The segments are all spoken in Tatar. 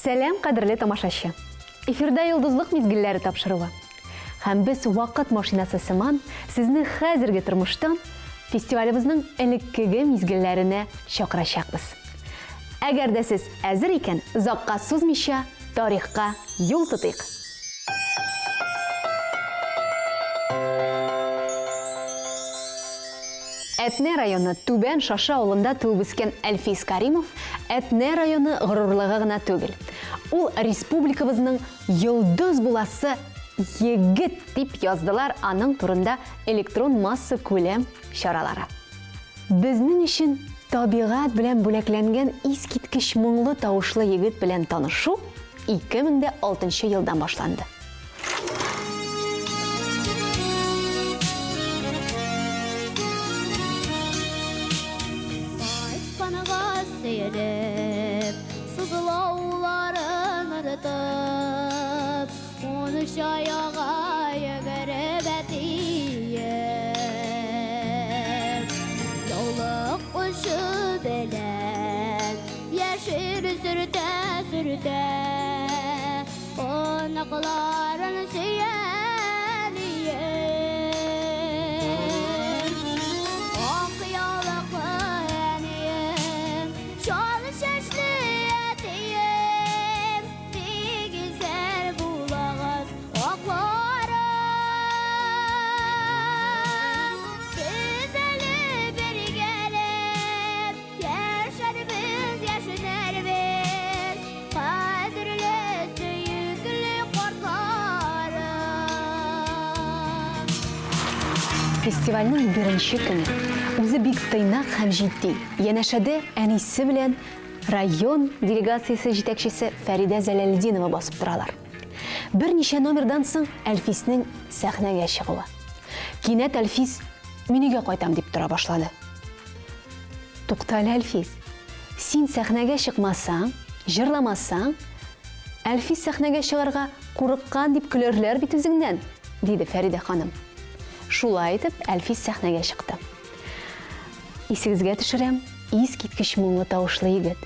Сәлам, кадерле тамашачы! Эфирда Йолдызлык мизгелләре тапшыруы. Һәм без вакыт машинасы сыман сезне хәзерге тормыштан фестивалебезнең элеккеге мизгелләренә чакырачакбыз. Әгәр дә сез әзер икән, озакка сузмыйча тарихка юл тотыйк! Әтнә районы Түбән Шашы авылында туып үскән Әлфис Каримов Әтнә районы горурлыгы гына түгел. Ул республикабызның йолдыз буласы егет, дип яздылар аның турында электрон массакүләм чаралары. Безнең өчен табигать белән бүләкләнгән искиткеч моңлы тавышлы егет белән танышу 2006 елдан башланды. Кайтканга сөенеп, сызлауларын онытып, 13 аяга йөгереп әтием. Яулык очы белән яшен сөртә-сөртә, оныкларын сөя әнием. Ак яулыклы әнием, чал чәчле әтием, Тигезәр булагыз акларым. Без әле бергәләп яшәрбез, яшенәрбез, кадерле, сөекле картларым. Фестивальнең беренче көне үзе бик тыйнак һәм җитди. Янәшәдә әнисе белән Район делегациясе җитәкчесе Фәридә Зәләлетдинова басып торалар. Берничә номердан соң Әлфиснең сәхнәгә чыгуы. Кинәт Әлфис, мин өйгә кайтам, дип тора башлады. Туктале, Әлфис, син сәхнәгә чыкмасаң, җырламасаң, Әлфис сәхнәгә чыгарга курыккан дип көләрләр бит үзеңнән, диде Фәридә ханым. Шулай итеп, Әлфис сәхнәгә чыкты. Исегезгә төшерәм, искиткеч моңлы тавышлы егет.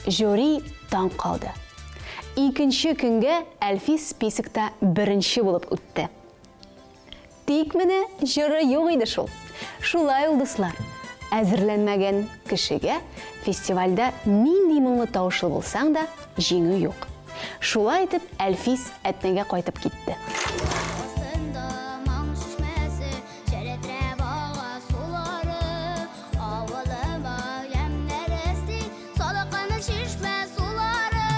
Жюри таң калды. Икенче көнгә Әлфис списокта беренче булып үтте. Тик менә җыры юк иде шул. Шулай ул, дуслар. Әзерләнмәгән кешегә фестивальдә нинди моңлы тавышлы булсаң да, җиңү юк. Шулай итеп, Әлфис Әтнәгә кайтып китте. Астында моң чишмәсе Челтерәп ага сулары, Авылыма ямьнәр өсти, Салкын чишмә сулары.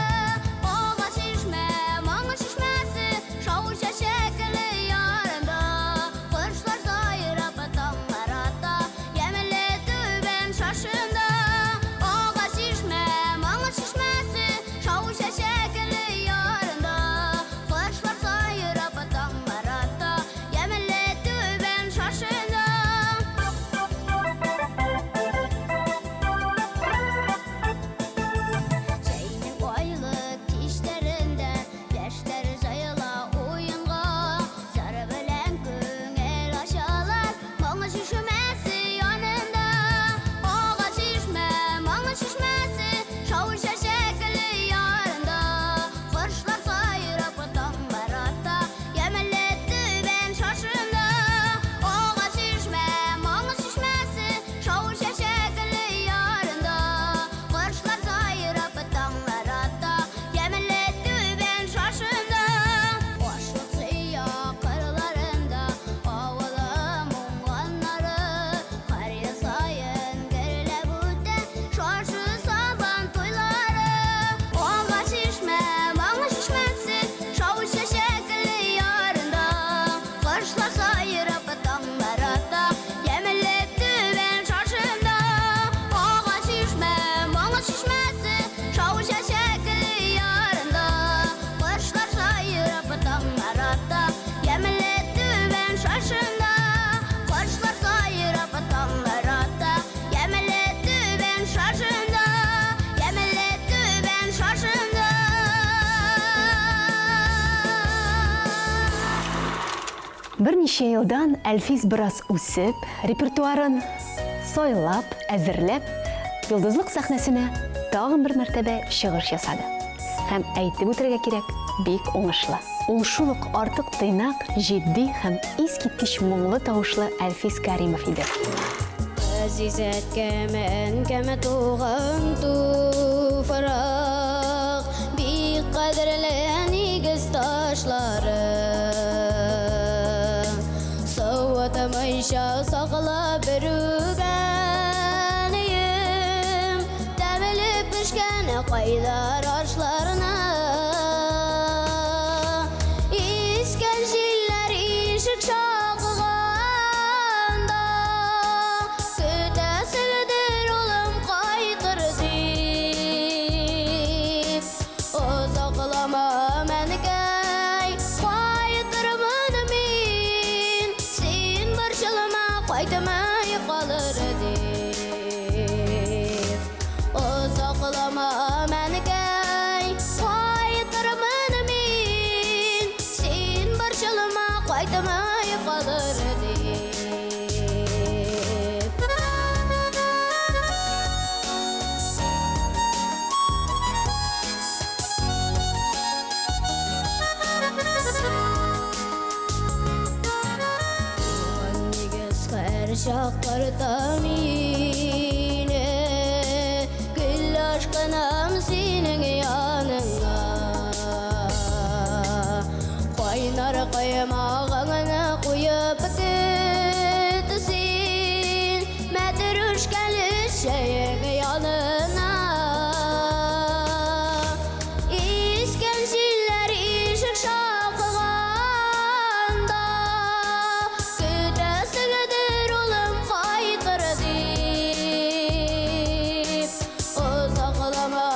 Ага чишмә, моң чишмәсе, Шау чәчәкле ярында. Кошлар сайрап таңнар ата, Ямьле түбән шашында. Ага чишмә, моң чишмәсе, Шау чәчәкле ярында. Кошлар сайрап таңнар ата, Ямьле түбән шашына. Җәйнең айлы кичләрендә Яшьләр җыела уенга. Җыр белән күңел ачалар Моң чишмәсе янында. Ага чишмә, моң чишмәсе Шау чәчәкле ярында. Кошлар сайрап таңнар ата, Ямьле түбән шашында. Ага чишмә, моң чишмәсе, Шау чәчәкле ярында. Кошлар сайрап таңнар ата, Ямьле түбән шашында. Ашлык җыя кырларында Авылым уңганнары. Һәр ел саен гөрләп үтә Шашы сабан туйлары. Ага чишмә, моң чишмәсе, Шау чәчәкле ярында. Кошлар сайрап таңнар ата, Ямьле түбән шашында. Ага чишмә, моң чишмәсе, Шау чәчәкле ярында. Кошлар сайрап таңнар ата, Ямьле түбән шашында. Кошлар сайрап таңнар ата, Ямьле түбән шашында. Ямьле түбән шашында. Берничә елдан Әлфис бераз үсеп, репертуарын сайлап, әзерләп, Йолдызлык сәхнәсенә тагын бер мәртәбә чыгыш ясады. Һәм әйтеп үтәргә кирәк, бик уңышлы. Ул шул ук артык тыйнак, җитди һәм искиткеч моңлы тавышлы Әлфис Кәримов иде. Газиз әткәм, әнкәм, туган туфрак, бик кадерле нигез ташлары. Суытмыйча сакла берүк әнием, тәмле пешкән кайнар ашларны. Искән җилләр ишек шакыганда, көтәсеңдер улым кайтыр дип. Озаклама, әнкәй, кайтырмын мин, син борчылма, кайтмый калыр дип. Озаклама, әнкәй, кайтырмын мин, син борчылма, кайтмый калыр дип. Туган нигез һәрчак тарта мине, гел ашкынам синең яныңа. Кайнар каймагыңны куеп көт син, мәтрүшкәле чәең янына. Искән җилләр ишек шакыганда, көтәсеңдер улым кайтыр дип. Озаклама,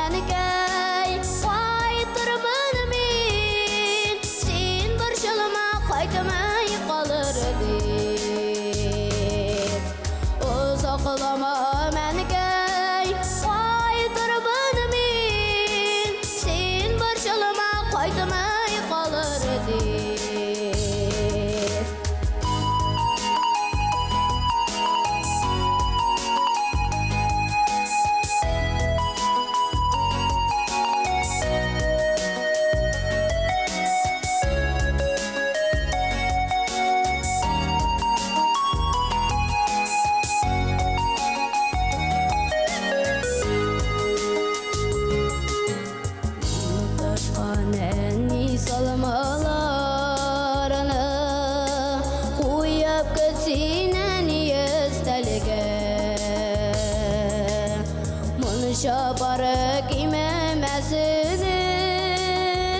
әнкәй, кайтырмын мин, син борчылма, кайтмый калыр дип. Озаклама, әнкәй, кайтырмын мин, син борчылма, кайтмый калыр дип. Ташкан әни салмаларны куеп көт син, әни, өстәлгә. Мунча пары кимемәсен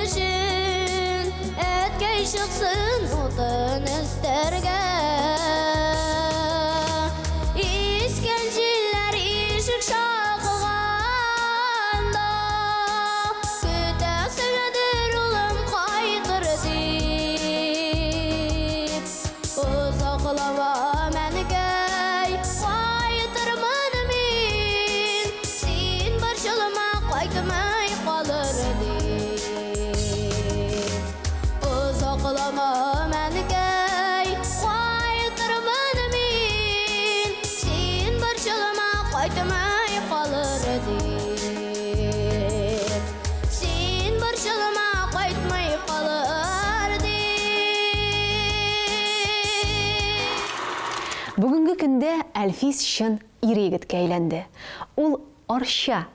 өчен, әткәй чыксын утын өстәргә. Искән җилләр ишек шакыганда, көтәсеңдер улым кайтыр дип. Озаклама, әнкәй, кайтырмын мин, син борчылма, кайтмый калыр дип. Озаклама, әнкәй, кайтырмын мин, син борчылма, кайтмый калыр дип. Син борчылма, кайтмый калыр дип. Бүгенге көндә Әлфис чын ир-егеткә әйләнде. Ул Арча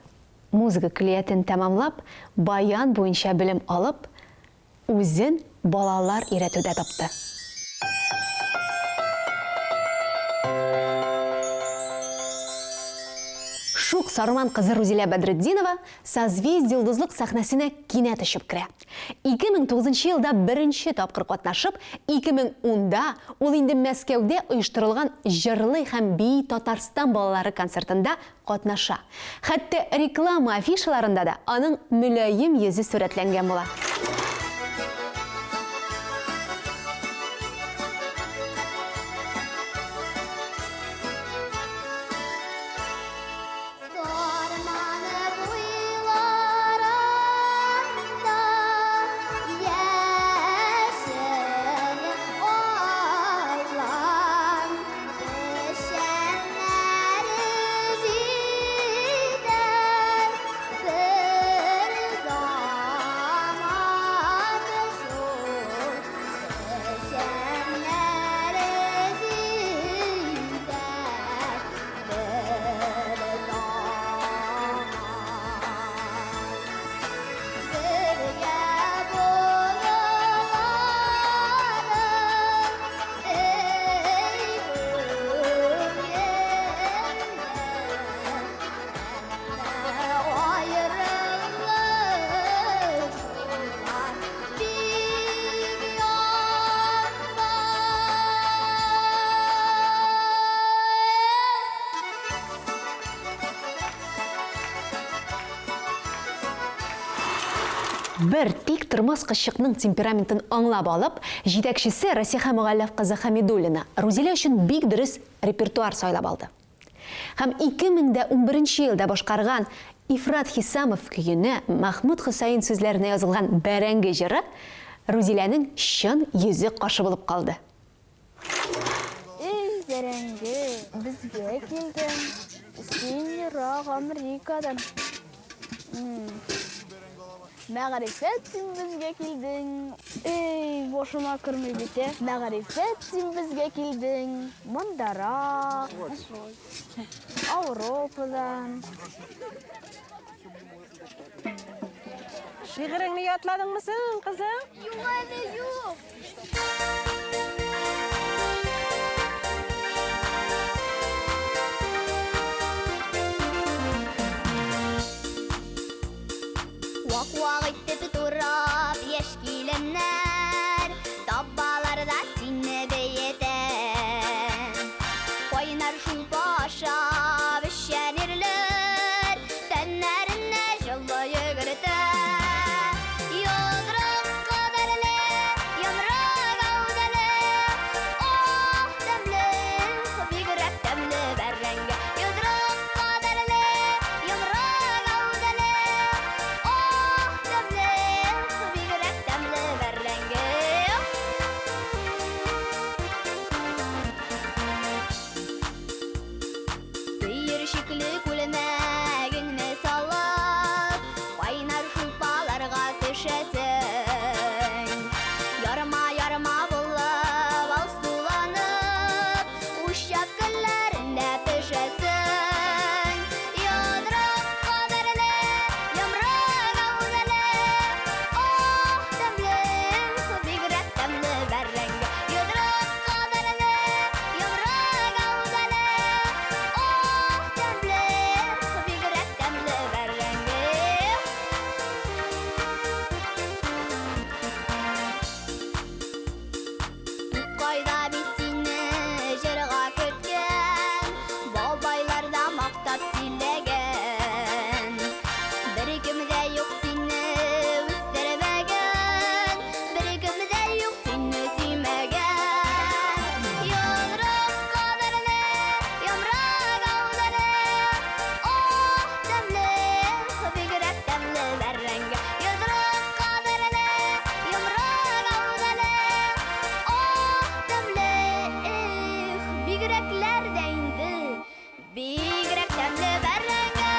музыка көллиятен тәмамлап, баян буенча белем алып, үзен балалар өйрәтүдә тапты. Шук Сарман кызы Рузилә Бәдретдинова Созвездие-Йолдызлык сәхнәсенә кинәт очып керә. 2009 елда беренче тапкыр катнашып, 2010да ул инде Мәскәүдә оештырылган Җырлый һәм бии Татарстан балалары концертында катнаша. Хәтта реклама афишаларында да аның мөлаем йөзе сурәтләнгән була. Сарманы буйларында яшел алан, печәннәре җитәр бер заман. Бер тик тормас кызчыкның темпераментын аңлап алып, җитәкчесе Расиха Мөгалләф кызы Хәмидуллина Рузилә өчен бик дөрес репертуар сайлап алды. Һәм 2011 нче елда башкарган Ифрат Хисамов көенә Мәхмүт Хөсәен сүзләренә язылган Бәрәңге җыры Рузиләнең чын йөзек кашы булып калды. Эй, бәрәңге, безгә килдең. Син ерак Америкадан. Мәгърифәт син безгә килдең. Эй, башыма керми бит, ә. Мәгърифәт син безгә килдең. Мондарак. Ауропадан. Шигыреңне ятладыңмы соң, кызым? Юк әле, юк. Вак-вак итеп турап яшь киленнәр Табалар да сине беетә. Кайнар шулпа ашап эчән ирләр Тәннәренә җылы йөгертә. Йодрык кадәрле, йомры гәүдәле, Ах, тәмле, бигрәк тәмле бәрәңге. Йодрык кадәрле, йомры гәүдәле, Ах, тәмле, бигрәк тәмле бәрәңге. Төерчекле күлмәгеңне салып, кайнар шулпаларга төшәсең. Ярма-ярма булып, алсуланып, учак көлләрендә пешәсең. Йодрык кадәрле, йомры гәүдәле, ах, тәмле, бигрәк тәмле бәрәңге. Йодрык кадәрле, йомры гәүдәле, ах, тәмле, бигрәк тәмле бәрәңге. Тукайда бит сине җырга керткән, бабайлар да мактап сөйләгән. Беркем дә юк сине үстермәгән, беркем дә юк сине сөймәгән. Йодрык кадәрле, йомры гәүдәле, ах, тәмле, бигрәк тәмле бәрәңге. Йодрык кадәрле, йомры гәүдәле, ах, тәмле, эх, бигрәкләр дә инде, бигрәк тәмле бәрәңге.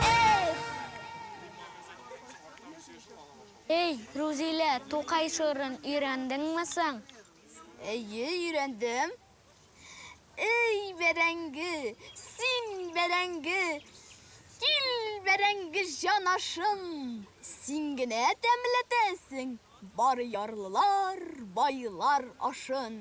Эх! Эй, Рузилә, Тукай шигырен өйрәндеңме соң? Әйе, өйрәндем. Эй, бәрәңге, син бәрәңге, кил бәрәңге җан ашым. Син генә тәмләтәсең бар ярлылар, байлар ашын.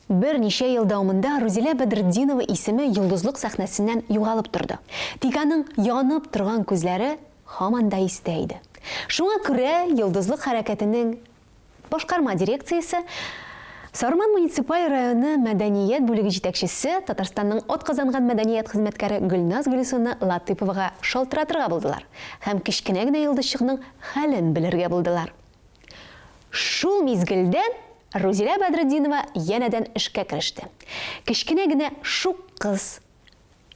Берничә ел дәвамында Рузилә Бәдретдинова исеме йолдызлык сәхнәсеннән югалып торды. Тик аның янып торган күзләре һаман да истә иде. Шуңа күрә Йолдызлык хәрәкәтенең башкарма дирекциясе Сарман муниципаль районы мәдәният бүлеге җитәкчесе, Татарстанның атказанган мәдәният хезмәткәре Гөлназ Гөлсуна Латыйповага шалтыратырга булдылар һәм кечкенә генә йолдызчыкның хәлен белергә булдылар. Шул мизгелдән Рузилә Бәдретдинова янәдән эшкә кереште. Кечкенә генә шук кыз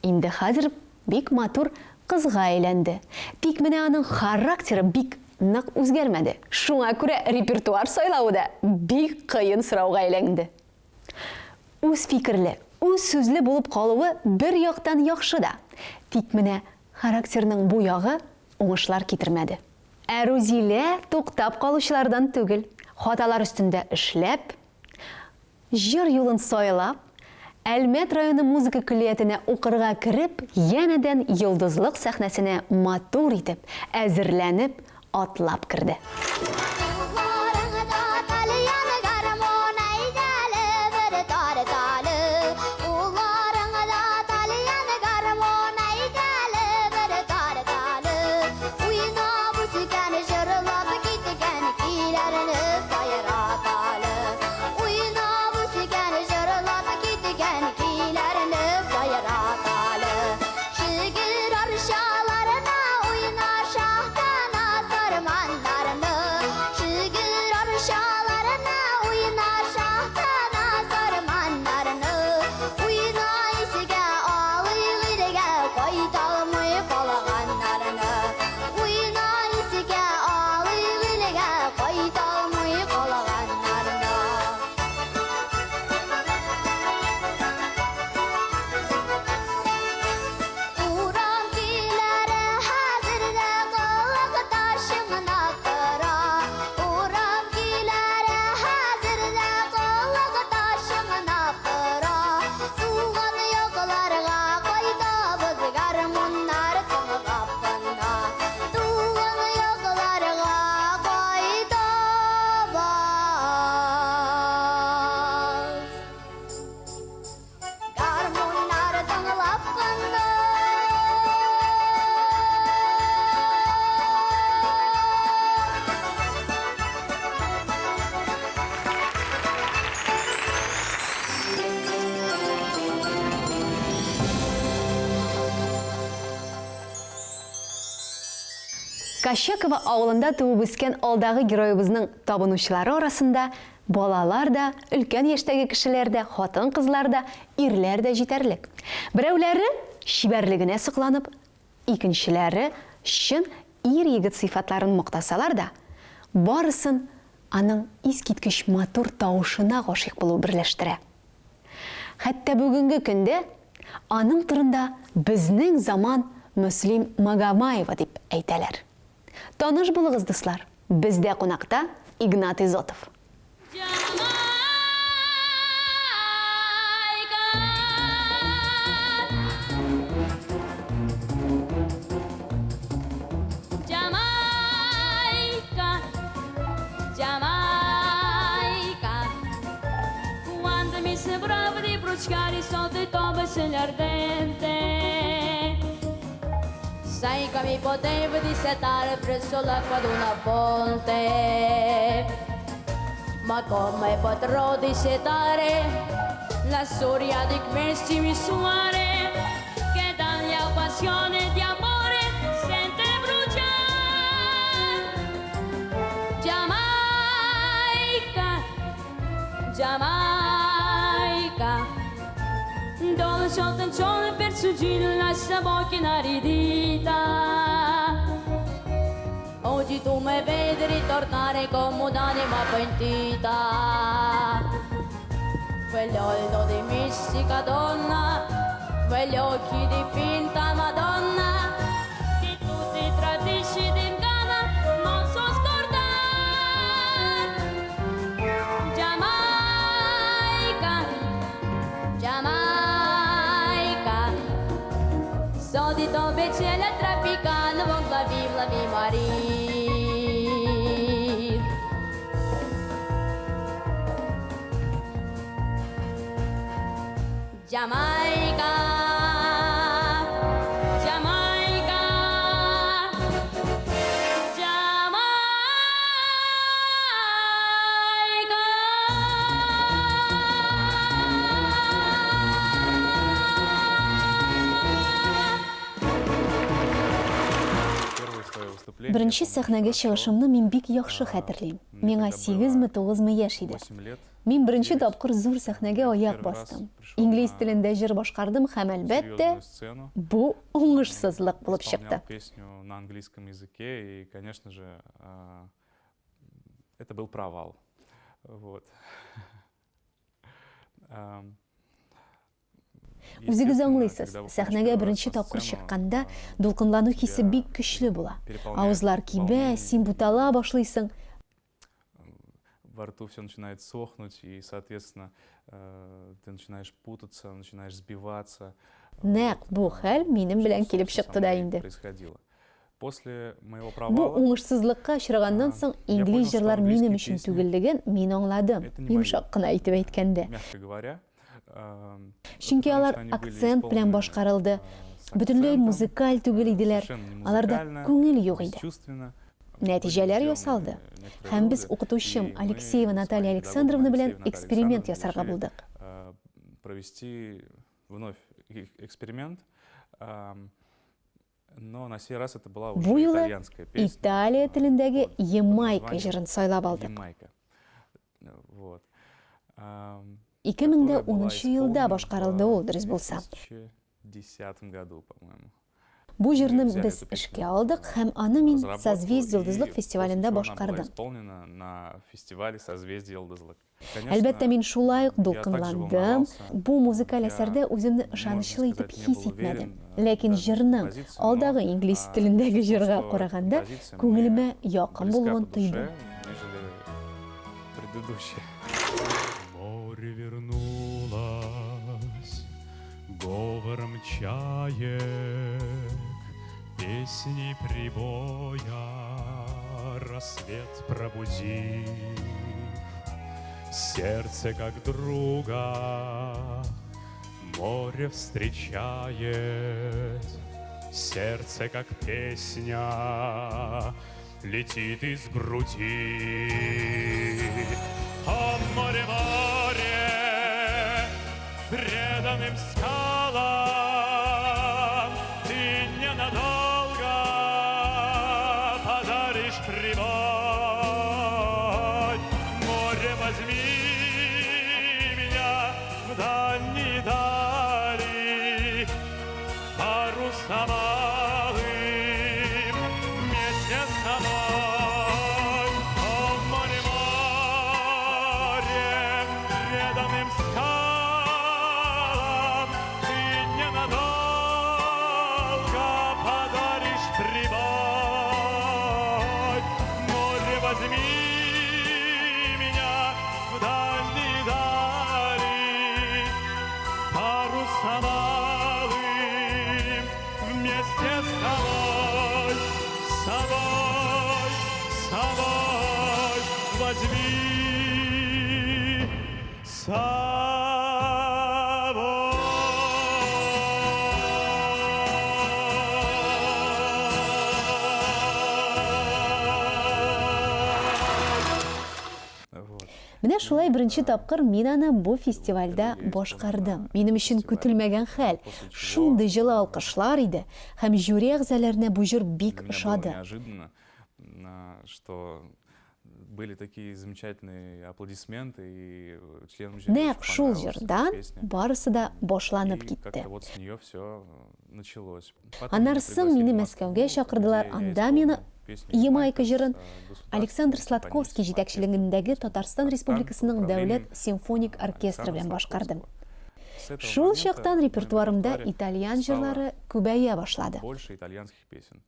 инде хәзер бик матур кызга әйләнде. Тик менә аның характеры бик нык үзгәрмәде. Шуңа күрә репертуар сайлавы да бик кыен сорауга әйләнде. Үз фикерле, үз сүзле булып калуы бер яктан яхшы да. Тик менә характерның бу ягы уңышлар китермәде. Ә Рузилә туктап калучылардан түгел. Хаталар өстендә эшләп, җыр юлын сайлап, Әлмәт районы музыка көллиятенә укырга кереп, янәдән Йолдызлык сәхнәсенә матур итеп, әзерләнеп, атлап керде. Кулларыңда тальян гармун, әйдәле бер тарталы. Кулларыңда тальян гармун, әйдәле бер тарталы. Уйнап үскән, җырлап киткән көйләрне сайраталы. Уйнап үскән, җырлап киткән көйләрне сайраталы. Шигелдәп Кощаково авылында туып үскән алдагы героебызның табынучылары арасында балалар да, өлкән яшьтәге кешеләр дә, хатын-кызлар да, ирләр дә җитәрлек. Берәүләре чибәрлегенә сокланып, икенчеләре чын ир-егет сыйфатларын мактасалар да, барысын аның искиткеч матур тавышына гашыйк булу берләштерә. Хәтта бүгенге көндә аның турында безнең заман Мөслим Магомаева дип әйтәләр. Таныш булыгыз, дуслар, бездә кунакта Игнат Изотов. Sai che mi potevo dissetare presso l'acqua d'una fonte Ma come potrò dissetare la storia di questi misuare Che dalla passione di amore sente bruciare Jamaica, Jamaica Dolce attenzione per sfuggire la sua bocca inaridita Oggi tu mi vedi ritornare come un'anima pentita Quegli di mistica donna Quegli occhi di finta Madonna Che tu ti tradisci d'inganno non so scordare Jamaica, Jamaica Soldi dove c'è la trafficano Von la vive la mi marir Jamaica, Jamaica, Jamaica. Беренче сәхнәгә чыгышымны мин бик яхшы хәтерлим. Миңа сигезме, тугызмы яшь иде. Мин беренче тапкыр зур сәхнәгә аяк бастым. Инглиз телендә җыр башкардым һәм, әлбәттә, бу уңышсызлык булып чыкты. На английском языке, и, конечно же, это был провал. Вот. Үзегез аңлыйсыз, сәхнәгә беренче тапкыр чыкканда дулкынлану хисе бик көчле була. Авызлар кибә, син бутала башлыйсың. Во рту все начинает сохнуть, и, соответственно, ты начинаешь путаться, начинаешь сбиваться. Нәкъ бу хәл минем белән килеп чыкты да инде. Бу уңышсызлыкка очраганнан соң, инглиз җырлар минем өчен түгеллеген мин аңладым, йомшак кына итеп әйткәндә. Чөнки алар акцент белән башкарылды, бөтенләй музыкаль түгел иделәр, аларда күңел юк иде. Нәтиҗәләр ясалды, һәм без укытучым Алексеева Наталья Александровна белән эксперимент ясарга булдык. Провести вновь эксперимент. Но на сей раз это была уже Бу юлы итальянская песня. Италия телендәге Под Ямайка названием җырын сайлап алдык. Ямайка. Вот. Которая была 2010 елда исполнена башкарылды в ул, дөрес булса. 2010 году, по-моему. Бу Мы җырны взяли без эту песню эшкә алдык һәм аны мин разработку, Созвездие и Йолдызлык после фестивалендә чего она была башкардым. исполнена на фестивале Созвездие Йолдызлык. Әлбәттә, мин шулай ук Я также дулкынландым. волновался. Бу музыкаль Я, әсәрдә үземне можно ышанычлы итеп сказать, не хис был итмәдем. уверен, Ләкин даже в җырның композиции, но, алдагы инглиз телендәге чувствовал, җырга что караганда композиция мне күңелемә якын близка булуын по душе, тойдым. нежели предыдущая. Море вернулось говором чаек, песней прибоя рассвет пробудив. Сердце как друга море встречает, сердце как песня летит из груди. О, море, море, преданным скалам ты ненадолго Преданным скалам ты ненадолго подаришь прибой. Море, возьми меня в дальние дали, парусом алым вместе с тобой, с собой, с собой возьми с собой. Менә шулай беренче тапкыр мин аны бу фестивальдә башкардым. Минем өчен көтелмәгән хәл. Шундый җылы алкышлар иде һәм жюри әгъзаларына бу җыр бик Для меня было ошады. неожиданно, что были такие замечательные аплодисменты, и членам жюри Нәкъ очень шул понравилась эта җырдан песня. барысы да башланып И китте. как-то вот с нее все началось. Потом Аннан меня соң пригласили мине в Москву, Мәскәүгә чакырдылар, где я анда мин исполнил песню Ямайка «Ямайка» с, җырын Государственным Александр Сладковский симфоническим оркестром җитәкчелегендәге Татарстан Татарстан Республикасының под дәүләт управлением симфоник оркестры Александра белән башкардым. Сладковского. С этого Шул момента чактан в моем репертуарымда репертуаре итальян стало җырлары күбәя башлады. больше итальянских песен.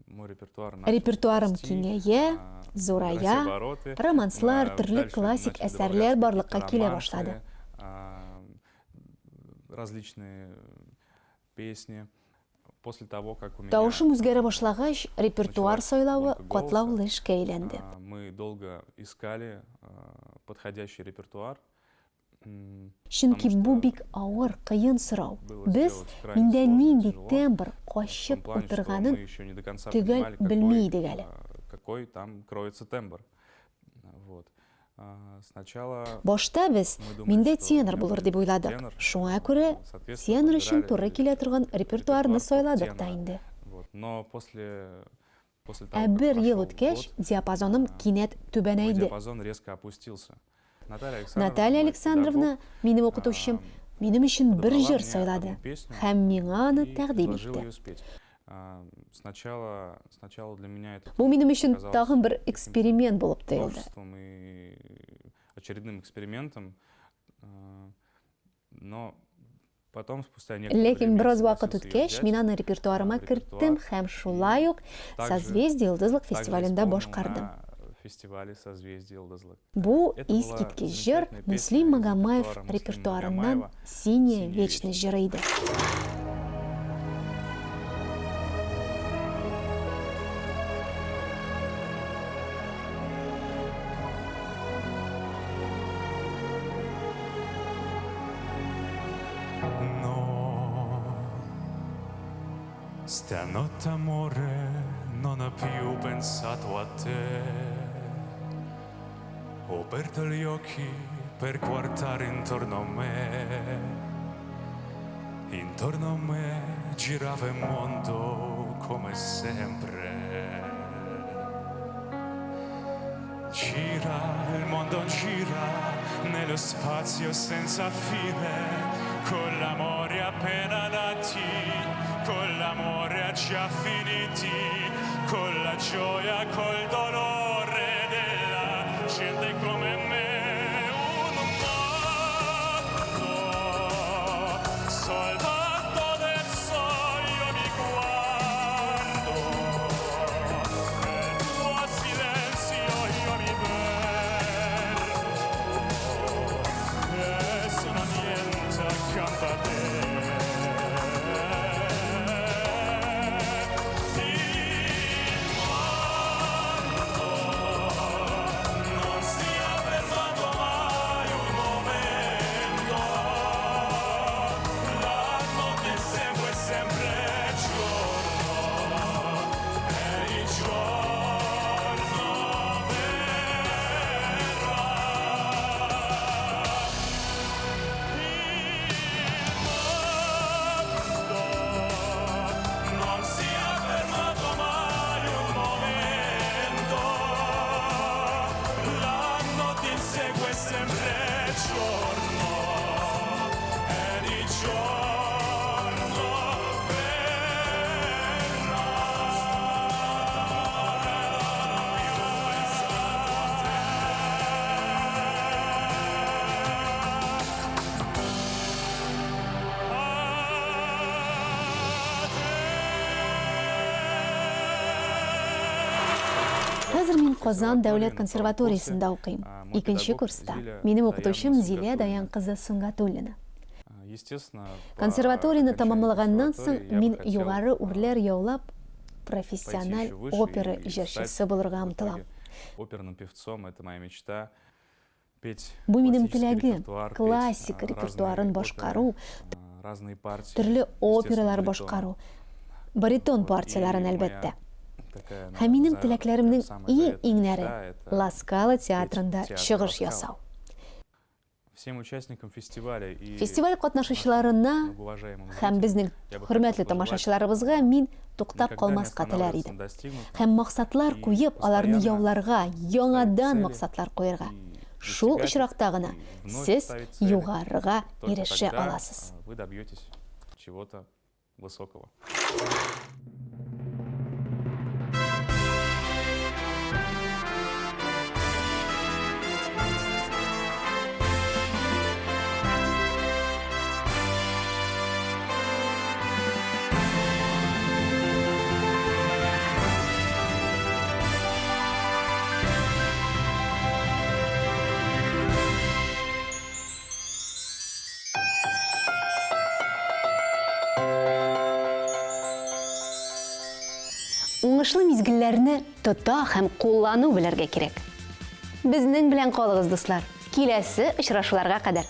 Мой репертуар начал Репертуарым расти, киңәя, набирать зурая, обороты. романслар, төрле Дальше классик начали әсәрләр добавляться барлыкка какие-то килә романсы, башлады. различные песни. После того, как у меня Тавышым үзгәрә башлагач, репертуар началась сайлавы ломка голоса, катлаулы эшкә әйләнде. мы долго искали подходящий репертуар, Чөнки потому бу что бик авыр, кыен сорау. было Без сделать крайне миндә сложно, нинди тяжело. тембр В том качып плане, что утырганын мы еще не до конца төгәл понимали, белми какой, идек әле. какой там кроется тембр. Вот. Сначала Башта без мы думали, миндә что у тенор меня булыр будет дип уйладык. тенор. Шуңа күрә Соответственно, тенор өчен подбирали туры килә торган репертуарны репертуар под сайладык та тенора. инде. Вот. Но после, после того, Ә как бер ел прошел үткәч, год, диапазоным кинәт мой түбәнәйде. диапазон резко опустился. Наталья Александровна, Наталья мой Александровна, педагог, минем укытучым, минем өчен бер подобрала җыр мне сайлады одну песню һәм миңа аны и тәкъдим предложила итте. ее спеть. Сначала, сначала для меня это Бу минем өчен казалось тагын бер каким-то эксперимент булып тоелды. новшеством и очередным экспериментом. Но потом, спустя некоторое Ләкин время, я бераз вакыт согласился ее үткәч, взять мин аны репертуарыма в керттем репертуар һәм шулай ук также, Созвездие йолдызлык также фестивалендә исполнил башкардым. на фестивале «Созвездие Йолдызлык». Бу Это была искиткеч җыр замечательная Мөслим песня из Магомаев репертуара Муслима репертуарыннан Магомаева Синяя «Синяя вечность вечность». җыры иде. No, stanotte amore non ho più pensato a te. Ho aperto gli occhi per guardare intorno a me. Intorno a me girava il mondo come sempre. Gira, il mondo gira nello spazio senza fine, con l'amore appena nati, con l'amore già finiti, con la gioia, col dolore della gente come me. Un mondo soltanto adesso io mi guardo, nel tuo silenzio io mi perdo, e sono niente accanto a te. Il mondo non si è fermato. Казан дәүләт консерваториясендә укыйм, икенче курста. Минем укытучым Зилә Даян кызы Сөнгатуллина. Консерваторияне тәмамлаганнан соң мин югары үрләр яулап, профессиональ опера җырчысы булырга омтылам. Оперным певцом, это моя мечта. Бу минем теләгем, классика репертуарын башкару, төрле опералар башкару, баритон партияләрен, әлбәттә. Һәм минем теләкләремнең иң-иңнәре, Ла Скала театрында чыгыш ясау. Фестиваль катнашучыларына һәм безнең хөрмәтле тамашачыларыбызга мин туктап калмаска теләр идем. Һәм максатлар куеп, аларны яуларга, яңадан максатлар куерга. Шул очракта гына сез югарыга ирешә аласыз. Высокого. Уңышлы мизгелләрне тота һәм куллану белергә кирәк. Безнең белән калыгыз, дуслар! Киләсе очрашуларга кадәр!